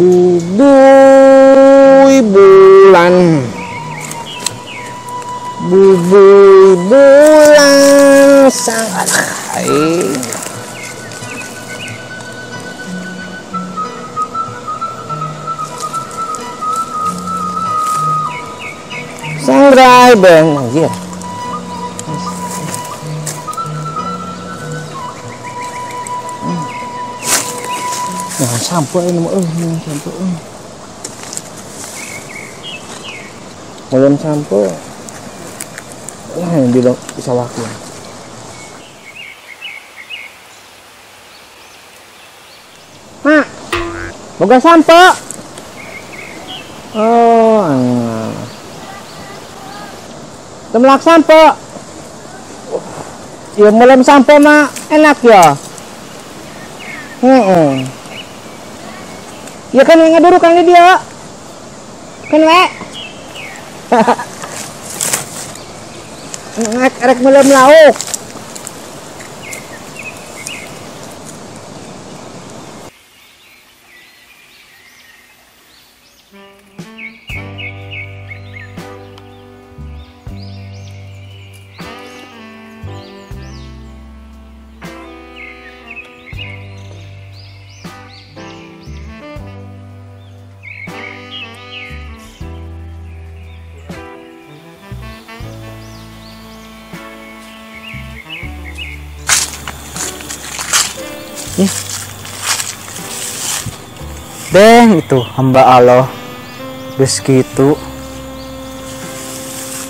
Bubuy bulan, bubuy bulan sangat aing. Sangrai beng anjir. Jangan sampai ini mah, sampai. Belum sampai. Wah, yang bilang bisa wakil. Mak, boga sampo. Oh, temelak sampo. Ya melem sampo mak, enak ya. Ya kan ngaduru kan dia. Kan we. Rek melem lauk. Deng itu hamba Allah geus kitu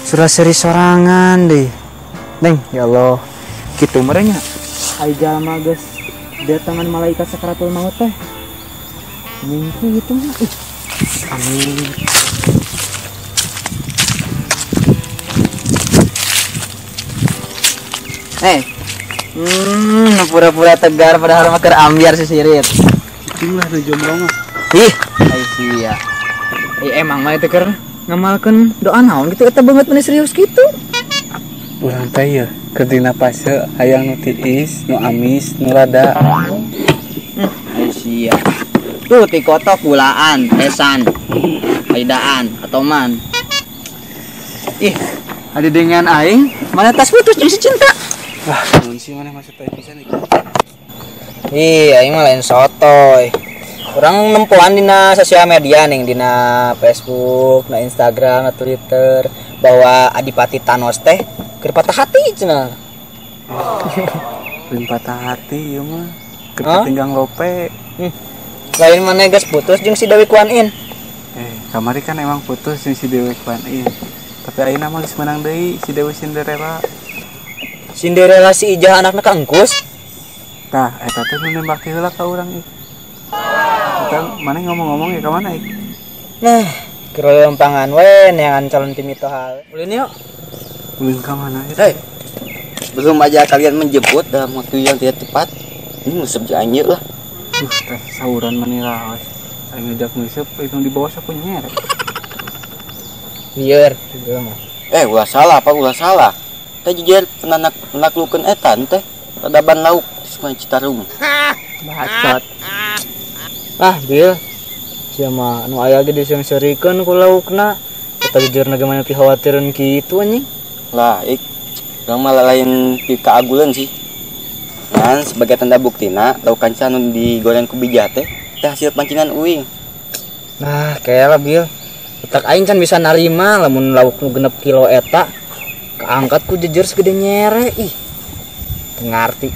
surah seri sorangan deh. Deng ya Allah kitu merenya ai jalma geus datangan malaikat sakaratul maut teh mimpi gitu mah. Amin. Pura-pura tegar padahal mah keur ambiar sisirit. Cicing lah tuh jomblo mah. Ih, ai sia. Emang mah itu keur ngamalkeun doa naon gitu eta banget meni serius gitu. Urang teh ieu keur dina fase hayang nu tiis, nu amis, nu rada. Ai sia. Tuh ti kotok gulaan, esan, aidaan, atoman. Ih, ada dengan aing mana tas putus jeung si cinta. Wah, naon sih maneh maksud teh pisan iki. Ih, aing mah lain sotoy. Orang nempoan dina sosial media nih, dina Facebook, na Instagram, na Twitter bahwa Adipati Thanos teh keur patah hati cenah. Lain patah hati ieu mah, keur tinggang lope. Lain maneh geus putus jeung si Dewi Kwan In. Kamari kan emang putus jeung si Dewi Kwan In. Tapi ayeuna mah geus menang deui si Dewi Cinderella. Cinderella si Ijah anakna ka Engkus. Tah, eta teh nu nembak heula ka urang ieu. Eta maneh ngomong-ngomong ya ka mana ik? Nah, kerompangan we neangan calon timitohal. Ulin yuk. Ulin ka mana? Hei. Belum aja kalian menjemput dalam waktu yang tidak tepat. Ini ngusep anjir lah. Teh sauran mani raos. Aing ngajak ngusep itu di bawah sapu nyerek. Lieur gitu mah. Ulah salah apa ulah salah. Teh jujur penaklukeun etan teh peradaban lauk di Sungai Citarum. Bacot. Ah, Bil. Sia mah nu aya ge diseung-seurikeun ku laukna. Eta jujurna ge mah pikhawatireun kitu anjing. Lah, ik urang mah lain pikaaguleun sih. Ngan sebagai tanda buktina lauk kanca nu digoreng ku bijah teh teh hasil pancingan uing. Nah, kela Bil. Otak aing can bisa narima lamun lauk nu 6 kilo eta keangkat ku jejer segede nyere ih. Teu ngarti.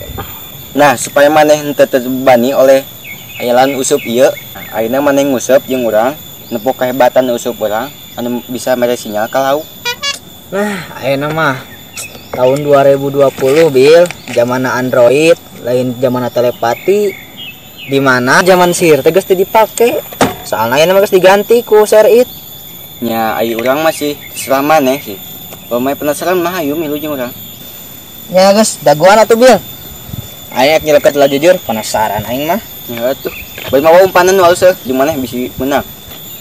Nah, supaya maneh henteu terbebani oleh ayalan usup ieu, ayeuna maneh nguseup jeung urang, nepok kehebatan usup urang anu bisa mere sinyal ka lauk. Nah, ayeuna mah tahun 2020 Bil, zamanna Android, lain zamanna telepati. Di mana zaman sihir teh geus teu dipake. Soalna ayeuna mah geus diganti ku share it. Nya ai urang masih terserah maneh sih. Kalau mai penasaran mah ayo milu jeung urang. Ya geus, dagoan atuh Bil. Aing nyeleket lah jujur, penasaran aing mah. Ya atuh. Bae mawa umpanan nu alus jeung maneh bisi menang.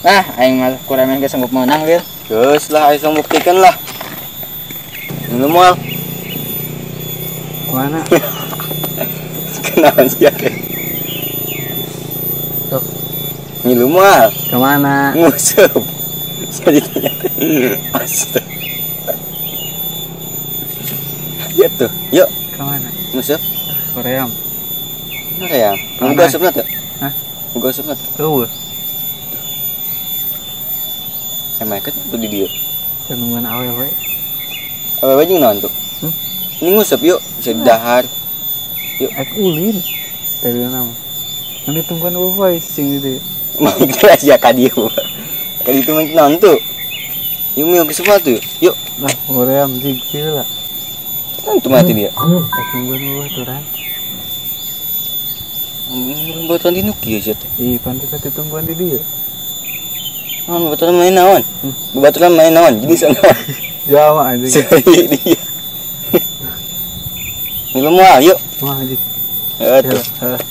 Nah, aing mah kuremen ge sanggup menang, Bil. Geus lah aing sanggup buktikan lah. Lu moal. Mana? Kenalan sia teh. Tuh. Ngilu mah. Kemana? Nguseup. Jadi astaga. Ya tuh, yuk. Kemana? Nguseup. Koream. Koream. Boga usupna teu? Hah? Boga usupna teu? Eueuh. Emang kan tuh di dieu. Cenungan awewe. Awewe jeung naon tuh? Ini nguseup yuk, bisa dahar. Yuk. Ek ulin. Tadi nama. Nanti tungguan eueuh sing di dieu. Mah aja ka dieu. Ka ditu mah naon tuh? Yuk mieu ke semua tuh. Yuk. Lah, hoream jig kieu lah. Kan tuh mati dia. Ek nungguan eueuh turan. Baturan di nu kieu sia teh. Ih, pantes teh tungguan di dieu. Naon baturan main naon? Baturan main naon? Jadi sana. Jawa anjing. Dia. Ngilu moal yuk. Moal anjing. Heeh tuh. Heeh.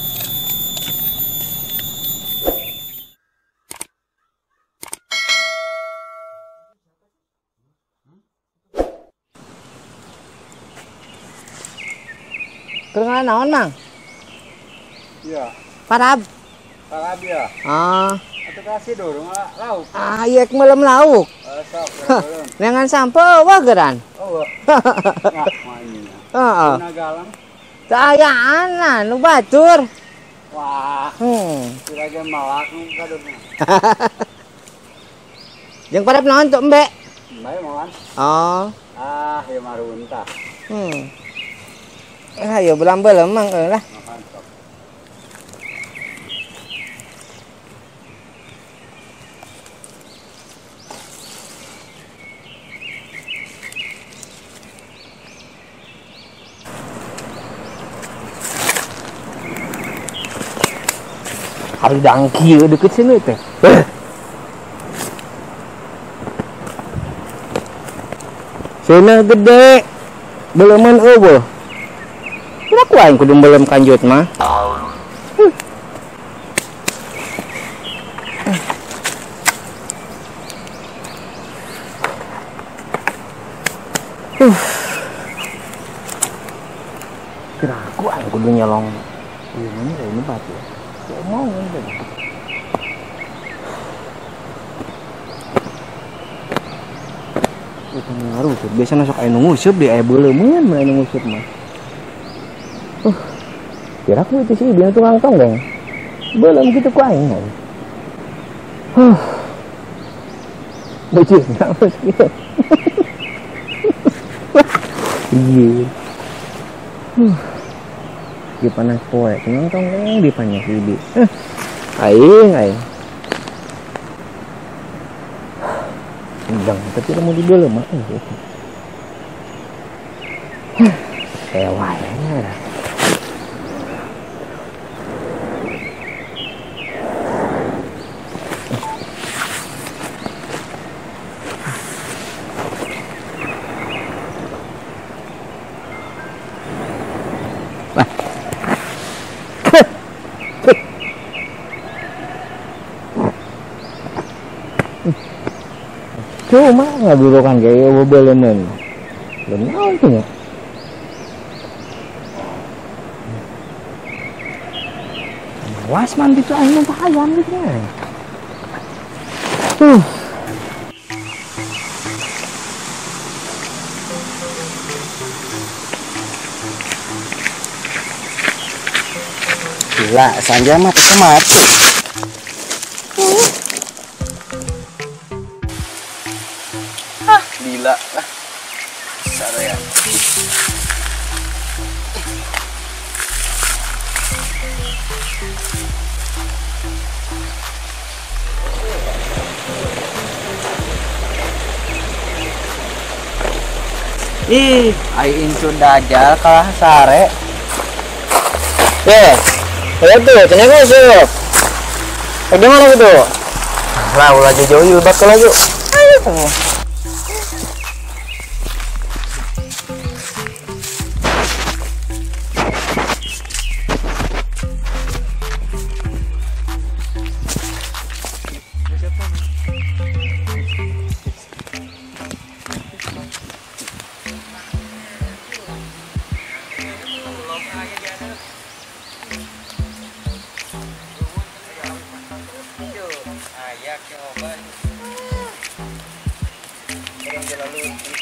Keur naon, Mang? Iya. Parab. Parab ya. Ah. Atuh kasih dorong lauk. Ah, ieu melem lauk. Sok, Neangan sampo wah geran. Oh. Nah, mainnya. Heeh. Galang. Teu ayaan nu batur. Wah. Kira ge malak nu kadurna. Jeung parab naon tuh embe? Embe moan. Oh. Ah, ieu mah runtah. Ayo belam-belem mang lah. Harus dangki deket sini teh. Sini gede, beleman eueuh. Kira ku aing kudu belem kanjut mah. Kira aku aing kudu nyolong. Ieu mah ini batu. Mau kan? Itu ngaruh tuh. Biasanya sok aya nu nguseup di aya beuleumeun mun aya nu nguseup mah. Kira aku itu sih dia tukang tonggeng. Belum gitu ku aing. Bocil nafas gitu. Iya. Di panas poe, tukang tonggeng di panas ibi. Aing aing. Endang, tapi mau dibeli mah gitu. Kayak dah. Cuma nggak burukan kayak belemen. Belum naon tuh ya. Was mandi tuh aing mah ayam gitu ya. Gila, Sanja mah tuh mati. Gila lah. Besar ya. Ih, aing incun dajal kalah sare. Eh, lihat tuh, ternyata nguseup. Gimana gitu? Lah, ulah jauh-jauh lebak ke laju. Ayo tuh.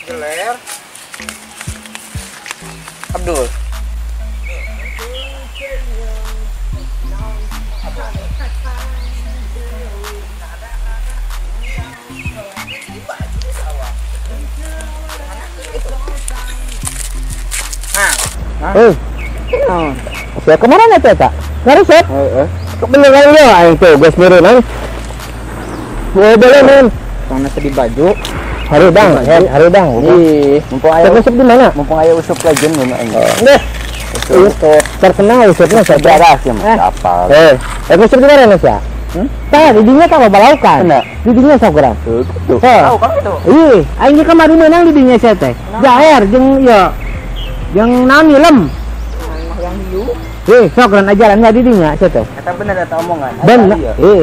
Geler. Abdul. Eh, siapa kemana nih teta? Ngaruset? Heeh. Bener kan ya, aing tuh geus meureun. Boleh men. Mana sedih baju? Harudang, harudang. Ih, mumpung aya usep di mana? Mumpung aya usep legend mun aing. Nggih. Usep terkenal usepnya sejarah sih mah apal. Eh, usep di mana Indonesia? Tah, di dinya tah balaukan. Di dinya sok urang. Tuh. Tahu kan itu. Ih, aing ge kamari meunang di dinya sia teh. Jaher jeung ieu. Jeung naon ieu lem? Yang hiu. Eh, sok urang ajaran di dinya sia teh. Eta bener eta omongan. Bener. Eh,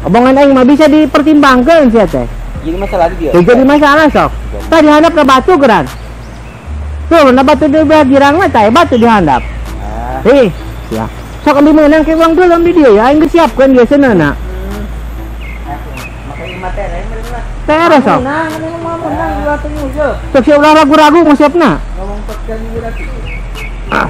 omongan aing mah bisa dipertimbangkeun sia teh. Jadi masalah dia. Jadi masalah sok. Tadi handap ke batu geran. Tuh, na batu di belah girang mah tah batu dihandap. Hei, ya. Sok ambil menang ke uang dulu ambil dia ya, aing geus siapkeun geus cenah. Teh sok. Sok siap ulah ragu-ragu mau siapna. Ngomong ah.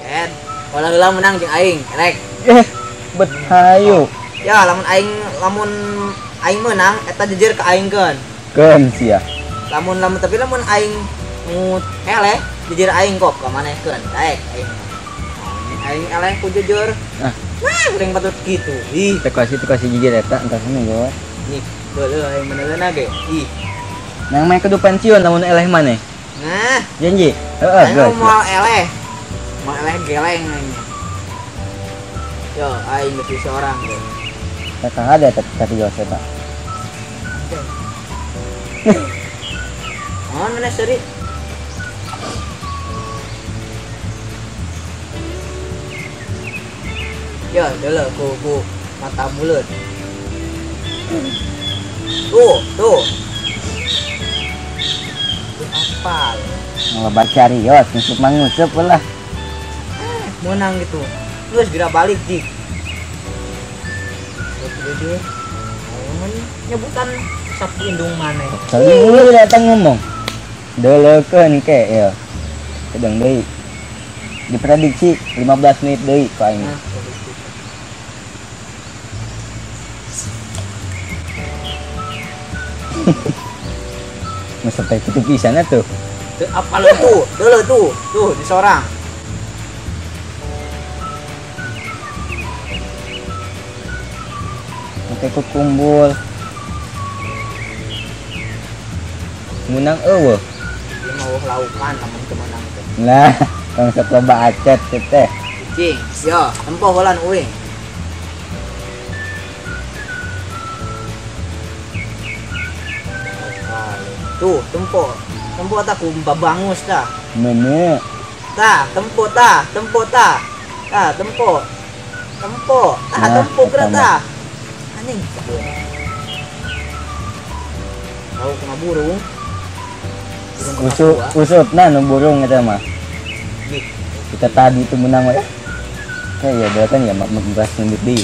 Ed, ulah heula menang jeung aing, rek. Eh, bet hayu. Ya, lamun aing menang eta jejer ka aing keun. Keun sia. Lamun lamun tapi lamun aing ngut eleh jejer aing kok ka maneh keun. Daek aing. Aing eleh ku jujur. Nah, urang patut kitu. Ih, teu kasih jejer eta entar sana ge. Nih, beuleuh aing meuneuleuna ge. Ih. Nang mah kudu pensiun lamun eleh maneh. Nah, janji. Heeh, geus. Moal eleh. Moal eleh geleng aing. Yo, aing geus seorang ge. Kakak ada tadi Yose pak. Oh, mana seri? Ya, dulu ku mata mulut. Tuh, tuh. Tuh apa? Ngebar cari Yos, ngusuk mangusuk lah. Menang gitu. Lu segera balik dik. Jujur, nyebutan sapu indung maneh. Selalu datang ngomong. Deulekeun ke ya. Sedang deui. Diprediksi 15 menit deui ku aing. Masa teh kitu pisan atuh. Teu apal tuh, deuleu tuh, tuh di sorang. Make ku kumbul. Menang eueuh. Ieu mah eueuh laukan lamun teu meunang teh. Nah, tong sok loba acet teh. Cicing, yo, tempo heulan uing. Tuh, tempo. Tempo tah ku babangus tah. Mene. Tah, tempo tah, tempo tah. Tah, tempo. Tempo. Tah, tempo geura tah. Anjing. Tahu kena burung. Usuk, usuk nah nu burung eta mah. Kita tadi itu menang we. Kayak ya berarti ya 15 menit deui.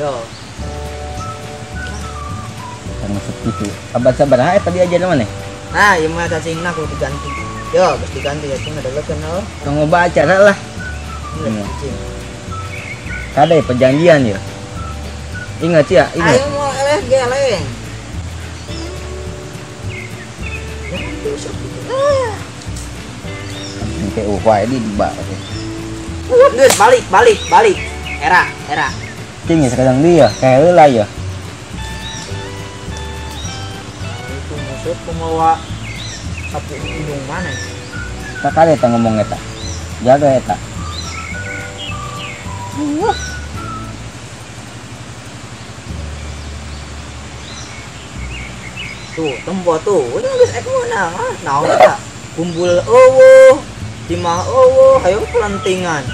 Yo. Masuk gitu. Abad sabaraha eta diajar maneh? Nah, ieu mah cacingna kudu diganti. Yo, geus diganti cacingna deulekeun heuh. Tong loba acara lah. Cicing. Kade perjanjian ya. Ingat ya, ingat. Aing mau eleh geleng. Kayak uhuay di bak. Geus balik, balik, balik. Era, era. Cing ya sekarang dia kayak heula ya. Itu musuh pemawa sapu indung mana? Kakak eta ngomong eta. Jaga eta. Tuh, tempo tuh. Udah geus ek meunang. Ah, naon eta? Kumpul eueuh, timah eueuh, hayo pelentingan.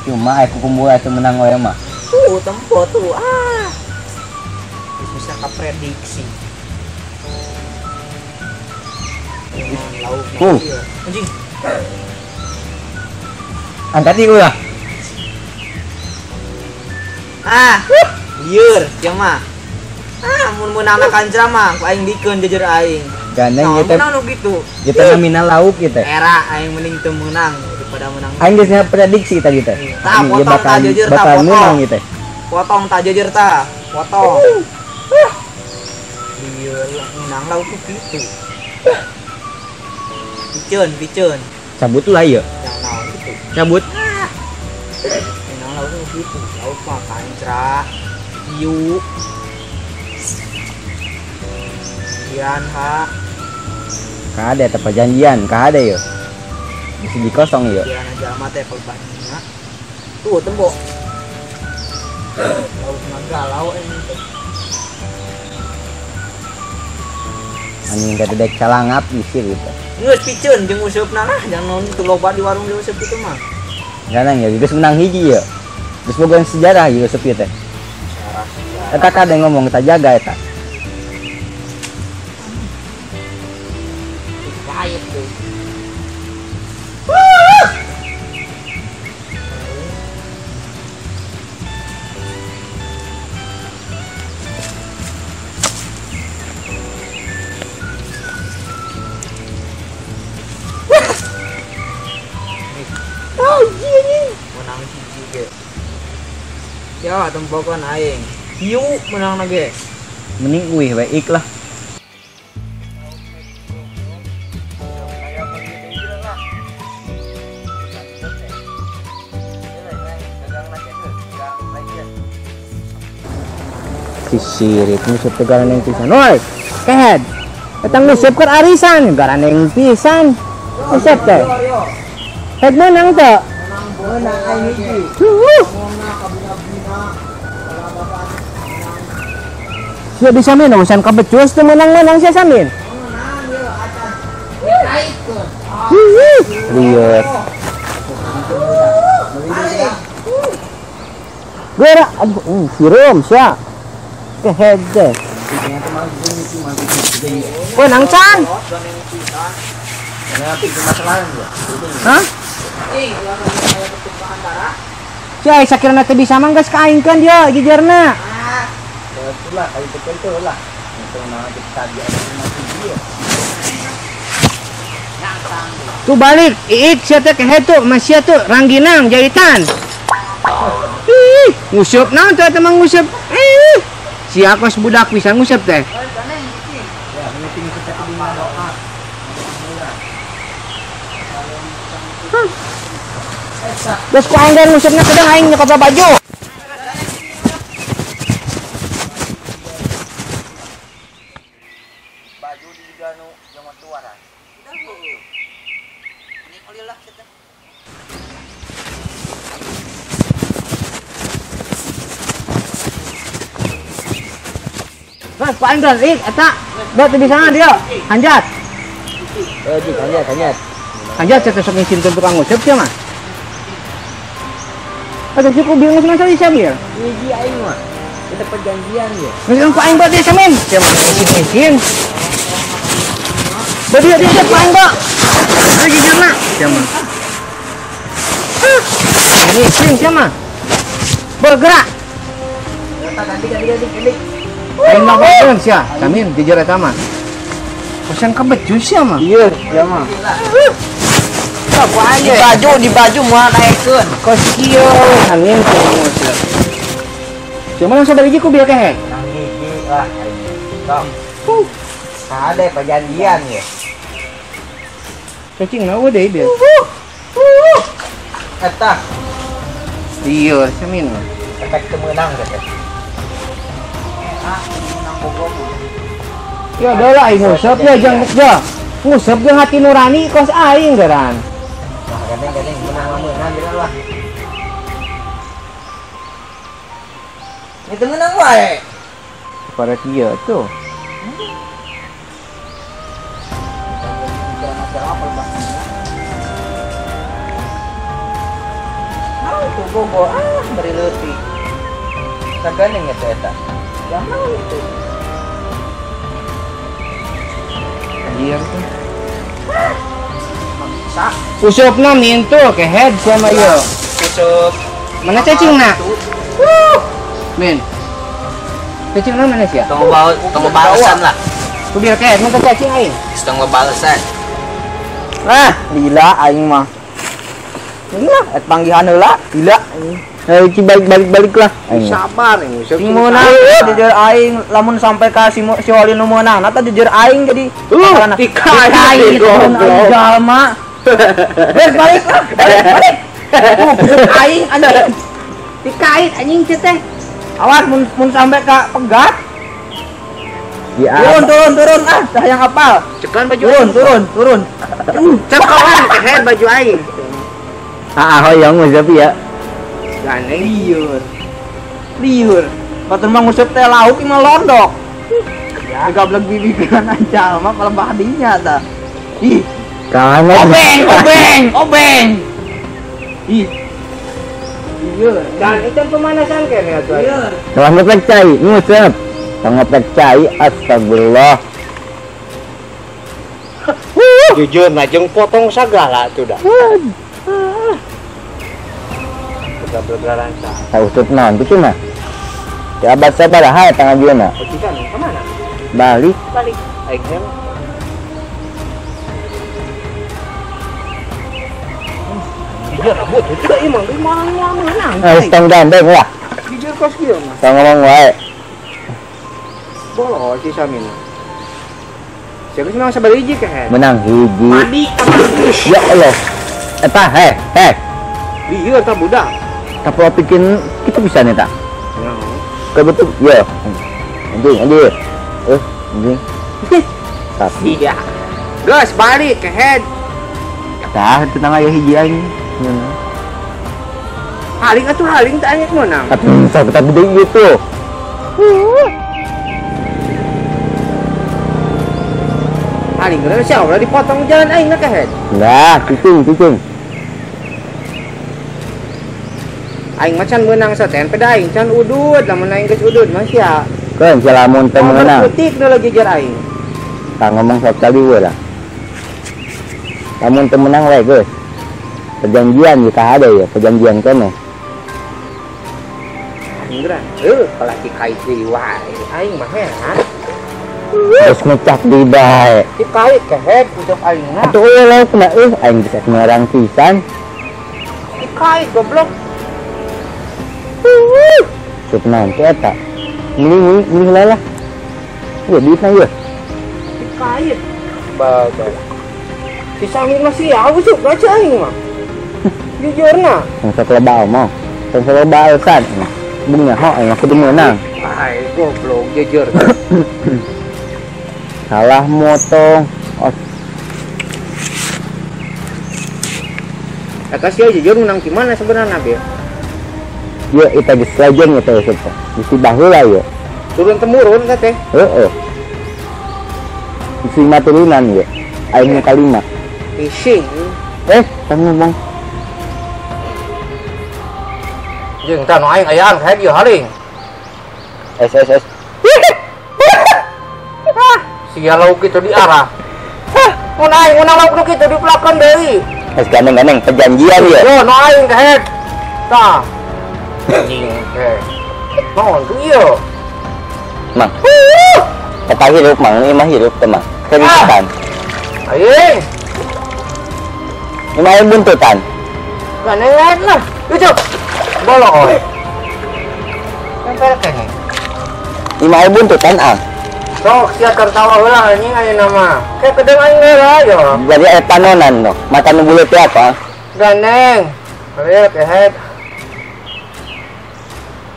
Cuma aku kumpul atuh menang we mah. Tuh, tempo tuh. Ah. Geus bisa kaprediksi. Lauk. Anjing. Angkat ieu ulah. Ah, lieur sia mah. Ah, mun meunangna kancra mah ku aing dikeun jujur aing. Gandeng ieu teh. Meunang nu kitu. Ieu teh namina lauk ieu teh. Era aing mending teu meunang daripada meunang. Aing geus prediksi tadi teh. Tah, potong tah jujur tah potong. Ieu teh. Potong tah jujur tah, potong. Lieur meunang lauk ku kitu. Piceun, piceun. Cabut lah ieu. Yang naon kitu. Cabut. Meunang lauk ku kitu. Lauk mah kancra. Hiu. Piranha. Kade teh perjanjian, kade yeuh. Bisi dikosong yeuh. Piranha jalma teh perbandingan. Tuh tembok. Lauk mah galau ini teh. Anjing teh dek calangap bisi gitu. Geus piceun jeung useupna lah, jangan naon teu loba di warung jeung useup kitu mah. Ganang ya, geus menang hiji yeuh. Geus boga sejarah ieu useup ieu teh. Eta kade ngomong kita jaga eta. Menang hiji ge. Ya, tempokan aing. Hiu menang ge. Mending uih we ik lah. Si sirit nguseup teh garaneng pisan. Oi, kehed. Eta nguseup keur arisan garaneng pisan. Nguseup teh. Head menang teh. Menang aing hiji. Sia bisa min urusan kabecus teu menang-menang sia samin. Lieur. Gerak, aduh, sirum sia. Kehed teh. Menang can. Hah? Sia sakirana teu bisa mah geus kaingkeun dia jejerna. Itulah kali betul lah. Tuh balik, iik sia teh kehed tuh, mas sia tuh rangginang jahitan. Ih, nguseup naon teh mah nguseup. Ih, sia kos budak bisa nguseup teh. Geus ku aing ngusupna kadang aing nyokot baju. Baju di ganu yang tuaran. Terus ku aing geus ik eta. Da teu bisa dia. Hanjat. Jik, hanjat, hanjat. Hanjat sia teh sok ngisinkeun tukang nguseup sia mah. Atau cukup bingung sama saya Samir. Hiji aing mah. Kita perjanjian ya. Geus ku aing bae Samin. Sia mah ngisin-ngisin. Ba dia dia ku aing ba. Lagi jujurna. Sia mah. Ngisin sia mah. Bergerak. Ganti ganti ganti ganti. Aing mah bosen sia. Samin jujur eta mah. Kosan kabecus sia mah. Iya, sia mah. Di baju moal naekeun. Kos kieu angin teu nguseup. Cuma langsung balik ku bieu kehe. Nang hiji lah aing. Sok. Kade perjanjian ya. Cacing na deui bieu. Eta. Iya, samin. Efek teu meunang teh. Ah, meunang bogo. Ya dah lah aing nguseup ya jang ya. Nguseup jeung hati nurani kos aing geran. Nah, gandeng-gandeng menang geura lah. Itu menang wae. Pada kieu tuh. Itu bogo ah beri leutik. Sagandeng eta eta. Jangan itu. Iya tuh. Maksa. Usupna mintul kehed sama ieu. Usup. Mana cacingna? Min. Cacingna mana sia? Tong tong balesan lah. Ku biar kehed mun cacing aing. Tong balesan. Ah, lila aing mah. Lila, et panggihan heula, lila. Ayo balik-balik lah. Sabar ini. Sing meunang jujur aing lamun sampai ka si Wali nu meunang, na teh jujur aing jadi dikait goblok jalma. Beres balik lah, balik. Aing anjing. Dikait anjing teh. Awas mun sampai ka pegat. Ya. Turun ah, dah yang apal. Cekan baju turun. Cekan kehed baju aing. Ah, hoyong nguseup ya. Gandeng liur. Batur mah nguseup teh lauk mah londok. Ya gablek bibiran aja mah pelembah dinya tah. Ih. Obeng. Ih. Liur. Dan itu pemanasan kene atuh. Liur. Tong ngepek cai, nguseup. Tong ngepek cai, astagfirullah. Jujur nah jeung potong sagala atuh dah. Tahu usut naon kitu mah. Ya abad sabaraha eta ngajieuna? Ka mana? Balik. Balik. Aing teh. Jujur rambut itu emang di mana menang. Eh, tong gandeng lah. Jujur kos kieu mah. Tong ngomong wae. Bolo si Samina. Siapa sih menang sabar hiji kehed? Menang hiji. Mandi. Ya Allah. Eta heh. Lieur tah budak. Tapi bikin kita bisa nih tak? Ya. Kebetul, ya. Anjing. Anjing. Tapi. Iya. Gas balik kehed. Tah, tenang aja hiji aing. Haling atuh haling teh anya meunang. Tapi bisa kita gede gitu. Haling geus sia ulah dipotong jalan aing na kehed. Lah, cicing. Aing mah can meunang saten peda aing can udud lamun aing geus udud mah sia. Keun sia lamun teu meunang. Putik nu jejer aing. Tah ngomong sok kali we lah. Lamun teu meunang we geus. Perjanjian ieu ka ada ya, perjanjian keneh. Anggeran, kalah dikait deui wae. Aing mah heran. Geus ngecak deui bae. Dikait kehed ucap aing mah. Atuh eueuh laukna eueuh aing bisa ngarang pisan. Dikait goblok. Sup naon teh eta? Milih lah. Ya duitna ieu. Dikait. Bagai. Si Samir mah sia usuk baca aing mah. Jujurna. Tong sok loba omong. Tong sok loba alasan. Bung nyaho aing mah kudu meunang. Ai goblok jujur. Salah motong. Oh. Eta sia jujur menang di mana sebenarnya, Bil? Ya, eta geus legend eta useup. Geus baheula ya. Turun temurun eta teh. Heeh. Geus lima turunan ya. Aing nu kalima. Fishing. Tong ngomong. Jeung tah nu aing ayaan kayak ieu haling. S. Ah, sia lauk kitu diarah. Hah, mun aing mun lauk nu kitu dipelakan deui. Geus gandeng-gandeng perjanjian ya. Yo, nu aing kahet. Tah. Anjing teh. Naon tuh ieu? Mang. Eta hirup mang, ieu mah hirup teh mang. Seriusan. Aing. Ini mah buntutan. Gandeng lah. Lucu. Bolo oi. Tempel kene. Ini mah buntutan ah. Sok sia tertawa heula anjing ayeuna mah. Kayak kedeng aing heula yo. Jadi aya panonan no. Mata nu buleut teh apa? Gandeng. Ayo kehed.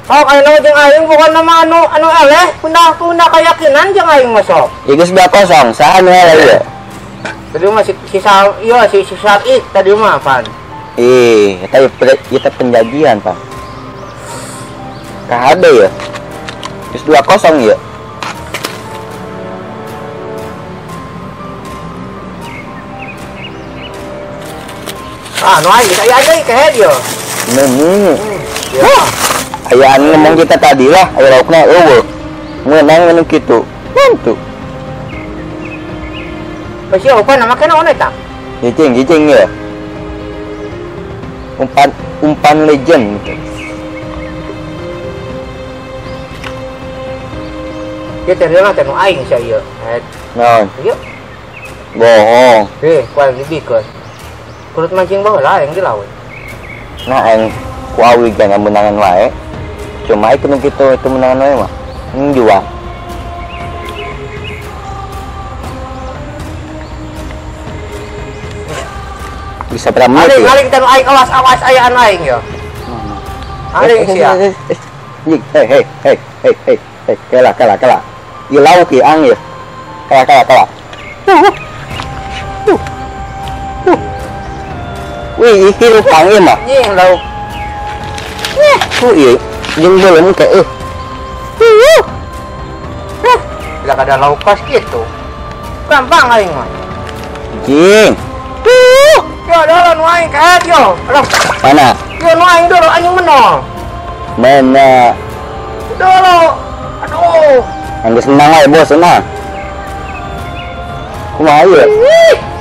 Sok ayeuna jeung aing bukan nama anu eleh, pindah keyakinan jeung aing mah sok. Ieu geus 2-0, saha nu eleh ieu? Tadi mah si iya si Saik tadi mah pan. Ih, eta ieu teh penjajian, Pak. KHD ya. Geus 2-0 ya. Ah, nu aing geus aya deui kehed ieu. Nemu. Ya. Ayaan ngomong kita tadi lah, aya laukna eueuh. Meunang anu kitu. Mantu. Pasti opan nama kana naon eta? Cicing ya. Umpan umpan legend gitu. Ieu teh reuna teh nu aing sia ieu. Naon? Ieu. Bohong. Ku aing dibikeun. Kulit mancing baheula aing di laut. Nah aing ku awi ge menangan wae. Cuma itu nu kitu itu menangan wae mah. Jual. Bisa berapa menit? Aling teh aing awas awas aya anu aing yo. Aling sia. Hei hei hei hei hei kela kela kela. Ieu lauk ieu ang ieu. Kela kela kela. Tuh. Tuh. Wih, hirup ang ieu mah. Nying lauk. Tuh ieu jeung beuleum teh eueuh. Bila kada lauk kos kitu. Gampang aing mah. Jing. Tuh. Yo dolo nu aing kaet yo. Aduh. Mana? Yo nu aing dolo anjing menol. Mana? Dolo. Aduh. Anggeus menang wae bos nah. Kumaha ieu?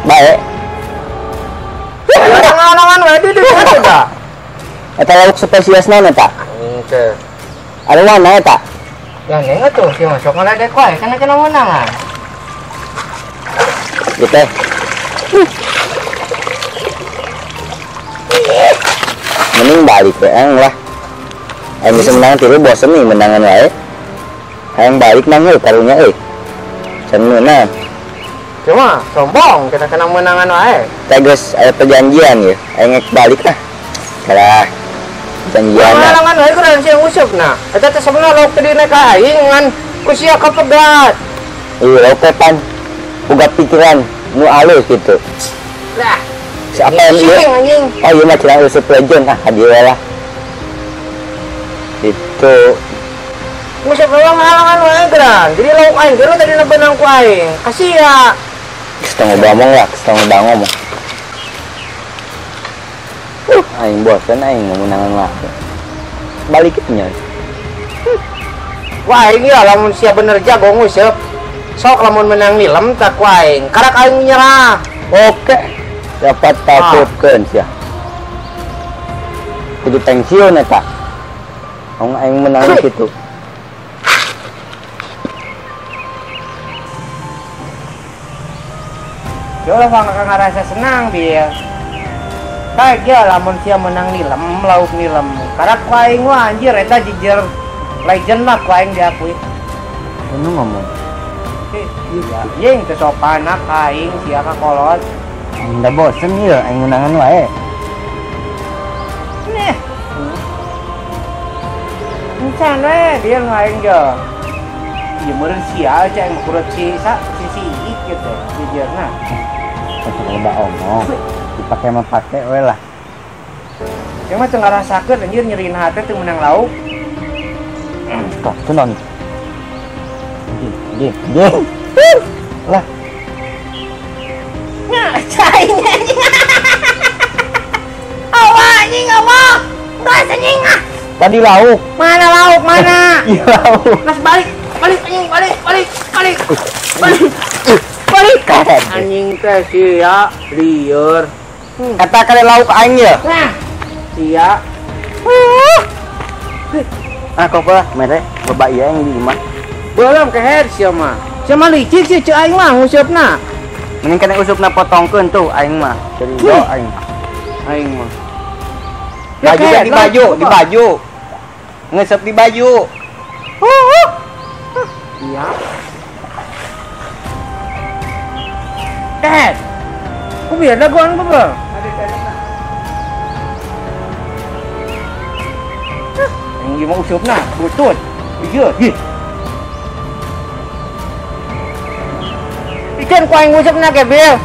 Bae. Alangan wae di dieu da. Eta lauk spesies naon eta? Henteu. Anu mana eta? Yang neng atuh sih masuk ngaledek wae kana kena menangan. Ieu teh. Mending balik we ang lah. Aing bisa menang tilu bosen nih menangan wae. Aing balik nang euy karunya euy. Can meunang. Cuma sombong kita kena menangan wae. Teh geus aya perjanjian ye. Aing ngek balik ah. Kalah. Perjanjian. Menangan wae kurang sia ngusupna. Eta teh sebenarnya lauk teh dina ka aing ngan ku sia kapegat. Iya, lauk teh pan boga pikiran nu alus gitu. Lah. Siapa yang iya? Oh iya mah cenah useup legend ah hadiah lah. Itu. Nguseup doang halangan wae geran. Jadi lauk aing geus tadi benang ku aing. Kasih ya. Setengah ngomong lah, setengah ngomong. Aing bosen aing menangan lah. Balik nya. Wah aing ya lamun sia bener jago nguseup. Sok lamun menang nilem tak ku aing. Karak aing menyerah. Oke. Dapat takutkeun sia. Kudu pensiun eta. Aing aing menang kitu. Yo lah ngarasa senang dia. Kayak lamun sia menang nilem, lauk nilem. Karak ku aing wah anjir eta jijir legend lah ku aing diakui. Anu ngomong. Iya, jeung teu sopan aing sia ka kolot. Aing da bosen ieu aing menangan wae. Nih. Encan we dia nu aing ge. Ieu meureun sia aja aing kurut si sa si si kitu jujurna. Loba omong. Dipake mah pake we lah. Cuma teu ngarasakeun anjir nyeriin hate teu meunang lauk. Kok teu naon? Nggih, nggih. Lah. Nah, cai anjing. Awa anjing awa. Geus anjing ah. Tadi lauk. Mana lauk mana? Iya lauk. Mas balik, balik anjing, balik, balik, balik. Balik. Balik. Anjing teh sia lieur. Eta kali lauk aing ya. Nah. Sia. Ah kok lah mere loba ieu yang di imah. Belum keher sia mah. Sia mah licik sih ceu aing mah nguseupna. Mending kana usupna potongkeun tuh aing mah. Jadi do aing. Aing mah. Baju di baju, di baju. Ngesep di baju. Iya. Ted. Ku biar dagoan bebel. Yang gimana usupna? Butut. Iya, ih. Ikan ku aing ngusupna ke Bil.